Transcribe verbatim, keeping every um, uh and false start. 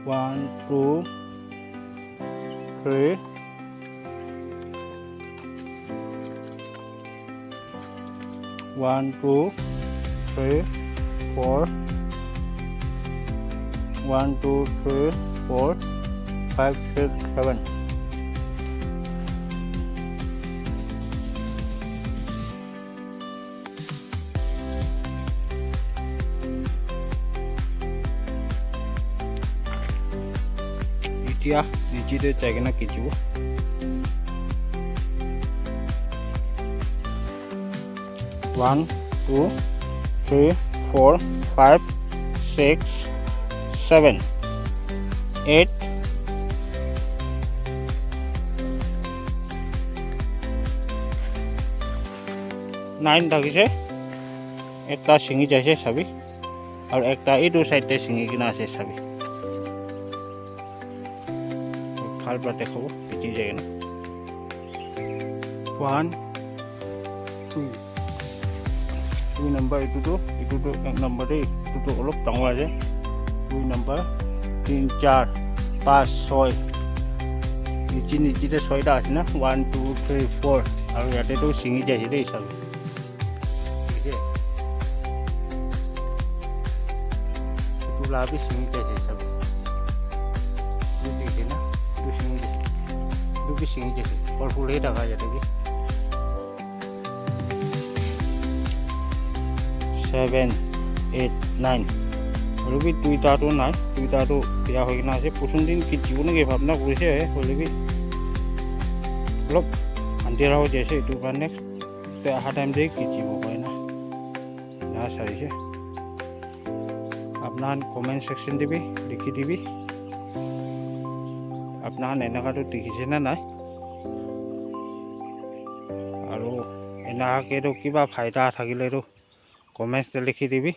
One, two, three. One, two, three, four. One, two, three, four, five, six, seven. Etiya niche te jai kena khichibo. One, two, three, four, five, six, seven, eight, nine thakise. Ekta singi jaise sabi. Aru ekta etu side te singi kena ase sabi. Bhal para dekhibo, bichi jai kena. One, two. Two number etu tu, etu tu ek number de, etu tu olop dangor ase. Two number, tin, char, pas, soi. Niche niche te soita ase na. One, two, three, four. Aru yate tu singi jaise de sabi. Etu la bi singi jaise sabi. Etu dikhi na, etu singi jaise. Etu bi singi jaise. Colorful he thaka yate bi. Seven, eight, nine. Aru bi duita tu nai, duita tu biya hoi kena ase. Pusun din khichibo naki bhabna kurise, hoile bi olop andhera hoi jaise, etu karne. Te aha time te khichibo koi na. Na saise. Apna khan comment section te bi likhi dibi. Apna khan enaka tu dikhise na nai? Aru enaka ke tu kiba phaida thakile tu comments te likhi dibi.